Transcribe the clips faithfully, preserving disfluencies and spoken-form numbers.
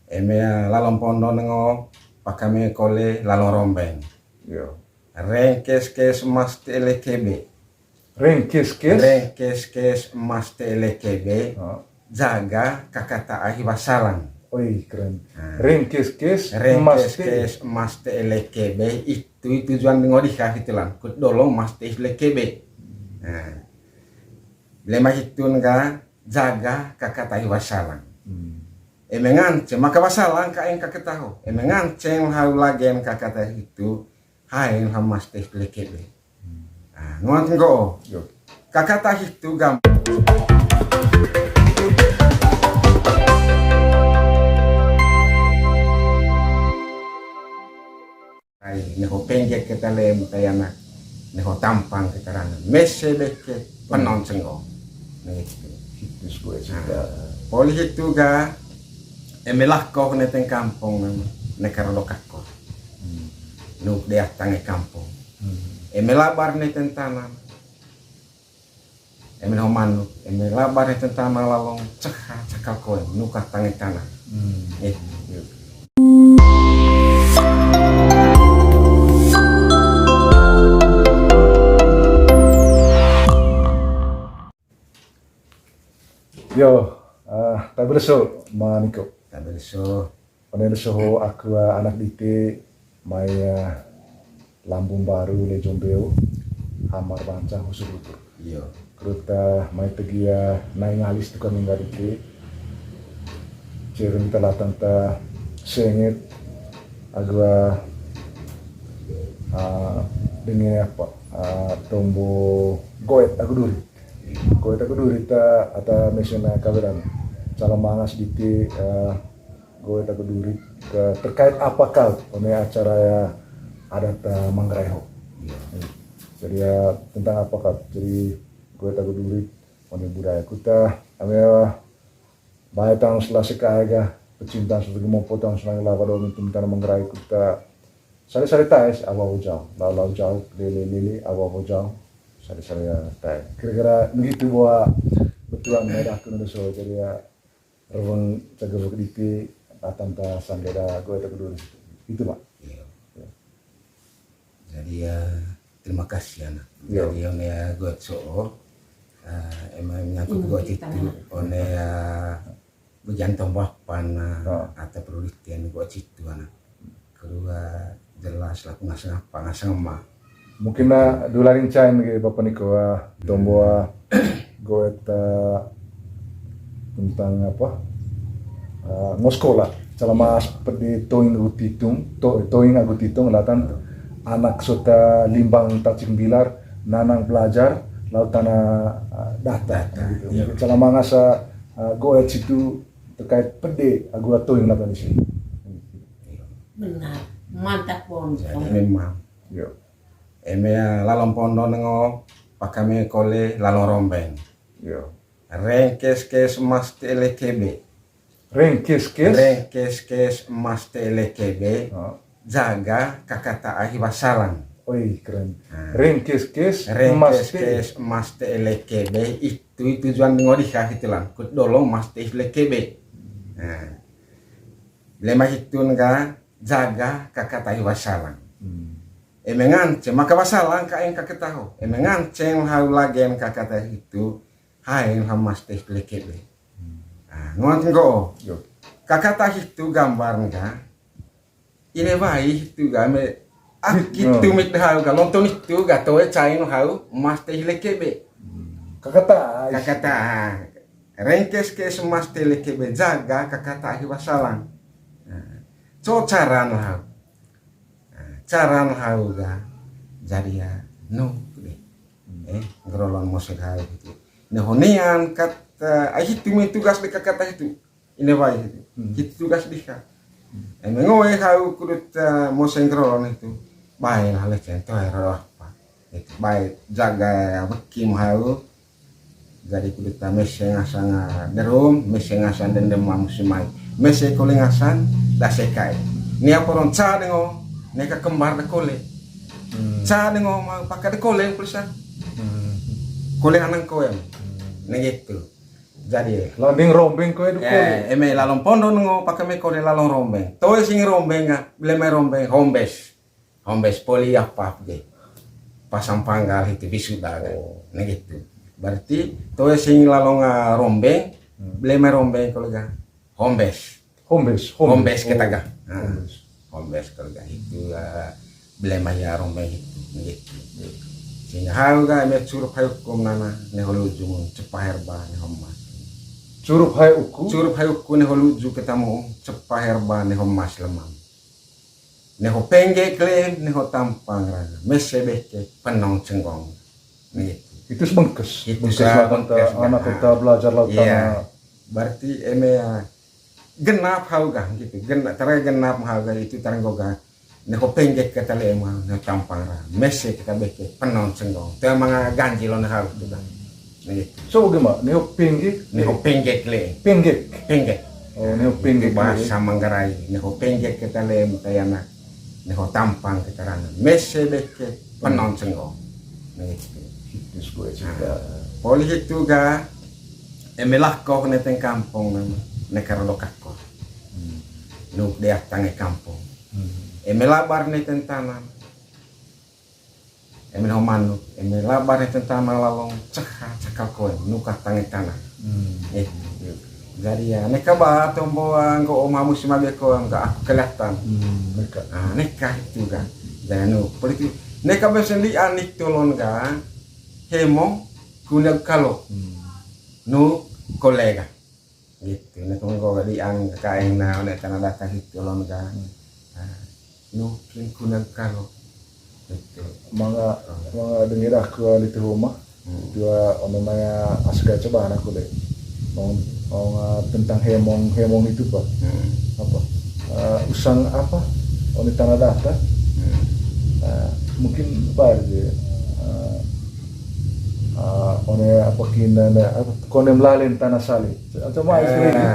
Eme, ah, lalong pondo nengo, pakame kole lalong rombeng. Yo. Rengkes-kes mas te ele kebe. Rengkes-kes? Rengkes-kes mas te ele kebe. Oh. Jaga kakata ahi wasalang. Oi, keren. Nah. Rengkes-kes mas te. Rengkes-kes mas te ele kebe. Itu, itu tujuan dengo diha hitulan. Kut dolong mas te ele kebe. Nah. Lema hitun ga jaga kakata ahi wasalang. Hmm. Eme ngance, maka wasalang ka eng kakata ho. Eme ngance hau lagen kakata hitu, haen ha mas te ele kebe. Hmm. Ah, ngoan nggo. Yo. Kakata hitu gam- Ai, neho pengge keta lem tayana, neho tampang keta rana. Mese beke penon senggo. Nah, itu. Itu sebuah cerita. Nah, poli hitu ga, eme lako ne teng kampung, ne karodo kako. Hmm. Nuk de atang e kampung. Hmm. Eme labar ne teng tanah. Eme ho manuk, eme labar ne tentang malalong, ceha, cakal koe, nuka tangi tanah. Hmm. Eh. Yo, ah, tabe leso, maniko. Tabe leso. One leso ho aku, ah, anak dite, mai, ah, Lambung Baru, Lejombeo, Hamar Bancang, Husu Lutur. Iyo. Kudut, ah, mai tegi, ah, nai ngalis tu kami nggak dite. Cewek minta latang ta senget, agu, ah, ah, dengan apa? Ah, tombo goet aku duri. Goet aku duri ta, ata mesena kaweran. Cala mangas dite, ah, Goet aku duri, eh, terkait apa kal one acara ya adat, eh, Manggarai ho. Iya. Hmm. Jadi ya tentang apa kal. Jadi goet aku duri one budaya kuta. Ame, eh, bae tang sela seka aga pecinta sudah mau potong senang lava do minum tanah Manggarai kuta. Sari-sari tais awa ujau, lau lau jau, lele lele awa ujau. Sari-sari ya tais. Kira-kira begitu bahwa betulan merah kuno so jadi ya Rebeng cagabek dite, datang ta sandera goet aku duri situ. Itu, Pak. Iya. Ya. Jadi ya, terima kasih, anak. Iya. Jadi, one ya goet so'o, eh, emang nyangkut goet itu, one ya, bejantong bapan, eh, atau perlu ditian goet situ, anak. Kedua, jelas lah, ngaseng apa, ngaseng emak. Mungkin na dula rincain ge bapa niko, ah, tombo, ah, goet, ah, tentang apa? Ah, ngo sekolah. Cala mangas pede toing agu titung, to-, toing agu titung, latan anak sota limbang tacing bilar, nanang belajar, lalu tanah, ah, data, gitu. Iya. Mungkin cala mangas, ah, goet situ terkait pede agu toing latan di sini. Benar. Mantap, Bang. Jadi memang. Yo. Eme, ah, lalong pondo nengo, pakame kole, lalong rombeng. Yo. Rengkes-kes mas te ele kebe. Rengkes-kes? Rengkes-kes mas te ele kebe. Oh. Jaga kakata ahi wasalang. Oi, keren. Nah. Rengkes-kes mas te. Rengkes-kes mas te ele kebe. Itu, itu tujuan dengo diha hitulan. Kut dolong mas te ele kebe. Nah. Lema hitun ga jaga kakata ahi wasalang. Hmm. Eme ngance, maka wasalang ka eng kakata ho. Eme ngance hau lagen kakata hitu, haen ha mas te ele kebe. Hmm. Ah, ngoan nggo. Yo. Kakata hitu gambar ga, ine wai hitu ga me, ah, hitu mit hau ga, lonton hitu ga toe cain hau mas te ele kebe. Hmm. Kakata. Kakata. Rengkes-kes mas te ele kebe jaga kakata ahi wasalang. Nah, co caran hau. Nah, caran hau ga jadi ya, no, deh. Eh, ngerolon mosek hau gitu. Nah, honian kata, ah, hitu mi tugas de kakata hitu. Ine wai hitu. Hmm. Hitu tugas diha. Eme ngoe hau kudut, eh, moseng kerolon hitu. Bae lah lecen toe roro apa. Hitu bae jaga wekim hau. Jadi kudut ta mese ngasang, eh, derum, mese ngasang dendem mamusi mai. Mese kole ngasang, dase kae. Nia poron ca dengo, neka kembar de kole. Hmm. Ca dengo mau paka de kole kulsa. Hmm. Kole anang koem. Hmm. Nah gitu. Jadi, landing rombeng koe du kole. Eh, eme lalong Pondok Nengo pake me kole lalong rombeng. Toe sing rombeng ga, bele mai rombeng, hombes. Hombes poli apa ge. Pasang panggal itu wisuda ga. Oh. Nah gitu. Berarti toe sing lalong, ah, rombeng, hmm, bele mai rombeng kole ga. Hombes. Hombes, hombes. Hombes kita ga. Nah, hombes. Hombes kole ga itu, ah, bele mai rombeng itu. Nah gitu. Sehingga hau ga eme curup hai uku nana, neho luju mun cepa herba, neho mas. Curup hai uku? Curup hai uku neho luju ketamu, cepa herba, neho mas lemam. Neho pengge klem, neho tampang rana. Mese beke, penong cenggong. Nah gitu. Itu sebengkes. Itu bengkes lah kata bengkes, anak nah, kita belajar lautan. Iya. Berarti eme ya, genap hau ga gitu. Genap, tara genap hau ga itu tarang ga. Neho pengge kata le ema, neho tampang ra. Mese kita beke, penong cenggong. Te manga ganjil on hau tu ga. Nah gitu. So, bagaimana? Neho pengge? Neho pengge le. Pengge? Pengge. Oh, neho pengge. Itu bahasa Manggarai. Neho pengge kita le, tayana. Neho tampang kita rana. Mese beke, penong cenggong. Nah gitu. Itu sebuah cerita. Nah, poli itu ga, eme lako ne teng kampung, ne karodok ako. Hmm. Nuk dea tange kampung. Hmm. Eme labar ne teng tanah. Eme ho manuk, eme labar ne teng tanah lalong, ceha, cakal koe, nuka tange tanah. Hmm. Eh. Jadi ya, neka ba tombo anggo oma musim abe ko anggo aku kelihatan. Hmm, neka. Ah, neka itu kan. Jadi anu, politik. Neka besen di anik tolon ga, hemo, kunyag kalo. Hmm. Nu kolega. Gitu, ne tunggu di ang kain na, one tanah datar gitu lon ga. Hmm. Ah, nukin kunang kalo. Gitu. Manga, manga dengar aku ali tu rumah. Hmm. Dua ono maya asga coba anakku deh. Ong, ong, ah, tentang hemong, hemong itu, Pak. Hmm. Apa? Ah, usang apa? One tanah datar. Hmm. Ah, mungkin apa aja. Ah, ah, one apa kina, apa? Konem lalen tanah sale. Coba, ah, kira ini.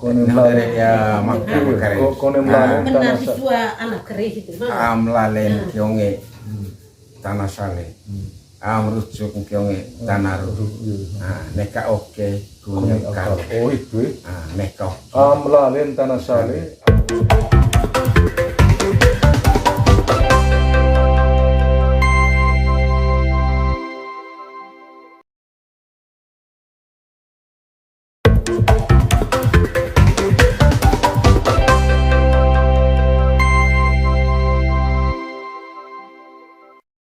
Konem lalen. Iya, maka, maka. Ko-, konem lalen tanah sale. Am lalen kionge tanah sale. Hmm. Am rucuk kionge tanah rucuk. Iya. Ah, neka oke, konem kalo. Oh, itu, eh. Ah, neka oke. Am lalen tanah sale.